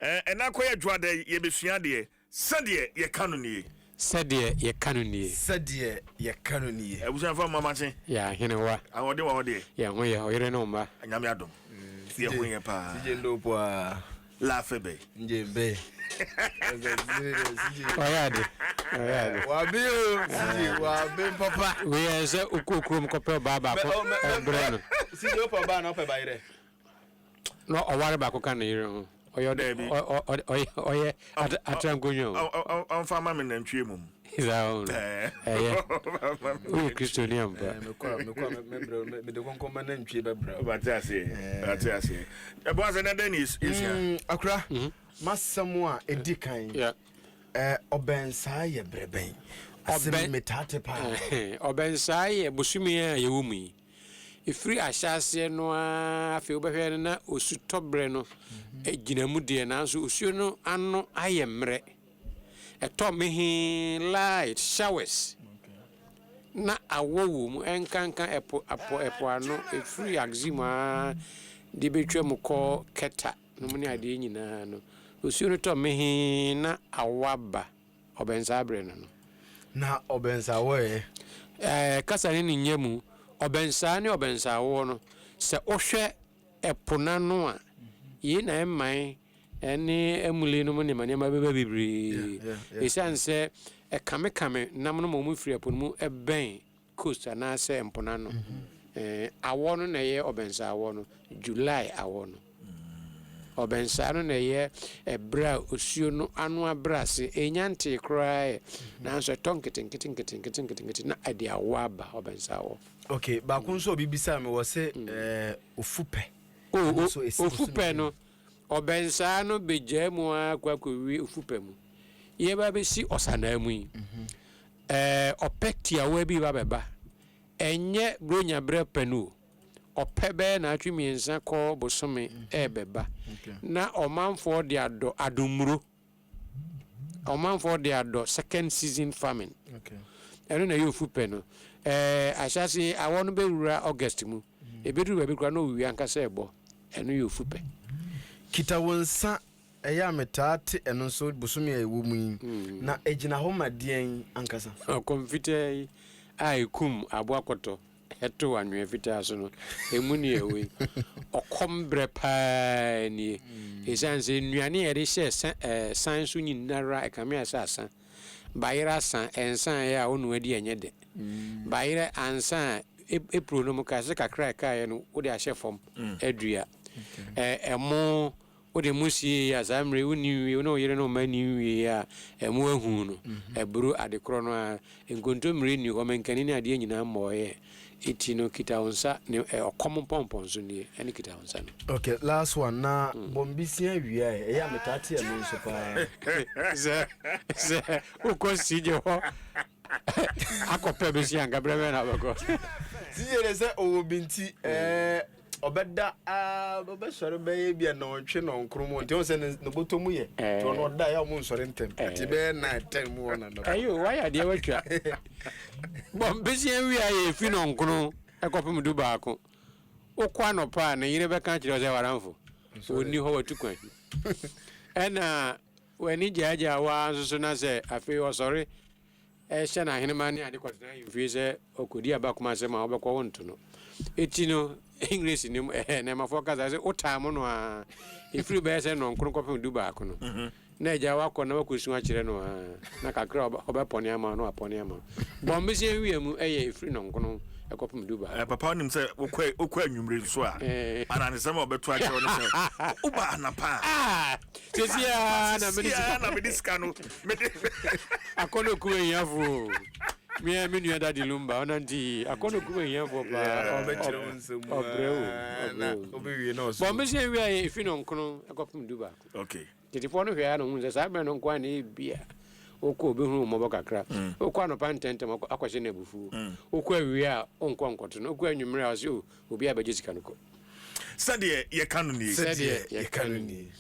Ɛnɛ akɔyɛ dwoada yi, yɛbɛsua adeɛ. Sɛdeɛ yɛka no nie. Sɛdeɛ yɛka no nie. Sɛdeɛ yɛka no nie. Abusuafoɔ mma makye. Yɛ ahenewa. Ahoɔden wɔ hɔ deɛ. Yɛn ho yɛ, ɔyere ne wo mma. Nyame adom. Yɛn ho yɛ paa. CJ ndo po a. Laugh bɛ. Nje mbe. Ɔyɛ ade. Ɔyɛ ade. Wabe o CJ wabe papa. Wei yɛ sɛ wokɔ kurom kɔpɛ ɔbaa baako brɛ no. CJ wopɛ ɔbaa na wopɛ bayerɛ. Na ɔware baako ka ne yere ho. Ɔyɛ Daabi. ɔyɛ ɔyɛ atrankonnwa o. Ɔmfa ma me nantwie mom. Saa ɔno. Ɛyɛ. Woyɛ Kristoni ampa. Mekɔ mekɔ mɛbrɛ mede kɔnkɔn ma nantwie bɛbrɛ. Wate aseɛ. Wate aseɛ. Ɛbɔ asɛ na dɛn na yɛsua? Akora, masɛm a ɛdi kan. Ɔbɛnsaa yɛ berɛ bɛn? Asɛm metaate paa. Ɔbɛnsaa yɛ bosome a yɛwɔ mu yi. Ɛfiri ahyɛaseɛ no ara afei wobɛhwɛ no na osutɔberɛ no gyina mu deɛ nanso osuo no ano ayɛ mmerɛ. Ɛtɔ mehee light showers na awɔ wɔ mu ɛnkanka ɛpo ɛpo ɛpo ano ɛfiri Axim ara de bɛtwa mu kɔ Keta nom ne adeɛ nyinaa no osuo no tɔ mehee na awɔ aba. Ɔbɛnsaa berɛ no no. Na ɔbɛnsawoɔ ɛ? Ɛɛ, kasa ne ne nya mu. Ɔbɛnsaa ne ɔbɛnsaawoɔ no, sɛ wohwɛ ɛpo no ano a, yei na ɛmman ne amule nom nneɛma nneɛma bɛba bebree. Ɛsiane sɛ ɛkamekame nam no ma wɔfiri ɛpo no mu bɛn coast anaasɛ mponano. Awɔ no na ɛyɛ ɔbɛnsa awɔ no, July awɔ no. Ɔbɛnsa no na ɛyɛ ɛberɛ a osuo no ano abrɛ ase, ɛnya ntee koraa ɛ, nanso ɛtɔ nketenkete nketenkete nketenkete na ɛde awɔ aba, ɔbɛnsa awɔ. Okay, baako nso obi bisaa me wɔ se ofupɛ. Oh, ofupɛ no, ɔbɛnsaa no bɛgyaa mu ara kɔ akɔwie ofupɛ mu. Yɛba bɛsi ɔsanaa mu yi. Ɛɛ, ɔpɛ tiawa bi reba abɛba. Ɛnyɛ Buronya berɛ pɛ no o. Ɔpɛ bɛyɛ naatwe mmiɛnsa kɔ bosome ɛrebɛba. Na ɔmanfoɔ de adɔ adommuro. Ɔmanfoɔ de adɔ second season farming. Ɛno na ɛyɛ ofu pɛ no. Ɛɛ, ahyɛase awɔ no bɛwura August mu. Ɛbɛduru baabi koraa na owia ankasa ɛrebɔ. Ɛno yɛ ofu pɛ. Kita wo nsa Ɛyɛ a metaa te ɛno nso bosome a yɛwɔ mu yi. Na ɛgyina hɔ ma deɛn ankasa? Ɔkɔm fitaa yi a ɛkum aboa kɔtɔ to anwea fitaa so no, ɛmu ne ɛwɔ yi. Ɔkɔm berɛ pa ara nie. Ɛsiane sɛ nnuane a yɛde hyɛɛ san so nyinara ɛkame ayɛ sɛ asa. Bayerɛ asa, ɛnsaeɛ a wonoa di a ɛnyɛ dɛ. Bayerɛ ansa a, April no mu kae sɛ kakra a ɛkaeɛ no wode ahyɛ fam adua. Ɛmo Wode mo siei a, saa mmerɛ yi wonni nwiei, wo ne wo yere ne wo mma nni nwiei a, ɛmo ahu no, aburo, ade korɔ no ara. Nkontommire nni hɔ, mankani ne adeɛ nyinaa mmɔeɛ. Eti no, kita wo nsa, ne ɛ, ɔkɔm mpɔmpɔnso nie, ɛne kita wo nsa no. Ok, last one, na bɔmbisia awia ɛ, ɛyɛ a metaa te ɛno nso paa. Sɛ, sɛ wokɔ CJ hɔ akɔpɛ besia anka berɛ bɛn na wobɛkɔ? CJ de sɛ ɔwɔ bi nti, ɛɛ. Ɔbɛda aa ɔbɛsɔre bɛyɛ bi a nɔntwe nɔnkron mu nti ɔn sɛ ne bɔtɔ mu yɛ nti ɔno ɔda yɛ ɔmo nsɔre ntɛm nti bɛyɛ 9 10 mu hɔ na nɔpa. Ɛyɛ o wayɛ adeɛ watwa bɔ mpesia wia yɛ efi nɔnkron ɛkɔpem 11 wokɔ anɔpa a ne yere bɛka akyerɛ wo sɛ waramfo ɔnni hɔ watu kwan ɛna w'ani gyaagyaa wo ara nso so na sɛ afei ɔsɔre Ɛhyɛ no ahenemma ne ade kɔtena ahemfie sɛ ɔkɔdi abakoma asɛm a wobɛkɔ wo nto no. Eti no, English no mu, ɛhɛ, nnɛɛmafoɔ kasa sɛ wotaa mo no ara, ɛfiri bɛyɛ sɛ nnɔnkron kɔpem 11 no, na agya woakɔ na woakɔsu akyerɛ no ara, na kakra a ɔbɛpɔne ama wo na wapɔne ama wo. Bɔmbesia nwia mu yɛ ɛfiri nnɔnkron kɔpem 11. Papa wonim sɛ wokɔ wokɔ anwummere nso a, anansesɛm a ɔbɛto akyerɛ wo ne sɛ woba anapa a. Sisi a na mede sika na mede sika no mede. Akɔnɔ kum ahiafo o. Me a me nua Daddy Lumba ɔnante akɔnɔ kum ahiafo paa. Ɔbɛkyerɛ wo nsɛm mu. Ɔbrɛ o. Na ɔbɛwie na ɔso. Bɔn bɛsi awie a efi nɔnkono ɛkɔpem 11. Okay. Tetefoɔ no hwɛ a na ohun sɛ saa berɛ no nko a na ebi a wokɔ obɛhunu wo mmɔbɔ kakra. Wokɔ anɔpa ntɛntɛm akɔhyɛ no abufuo. Wokɔ awia a wonkɔ nkɔto no. Wokɔ anwummerɛ a ɔse o obi abɛgye sika no kɔ. Sɛdeɛ yɛka no nie. Sɛdeɛ yɛka no nie.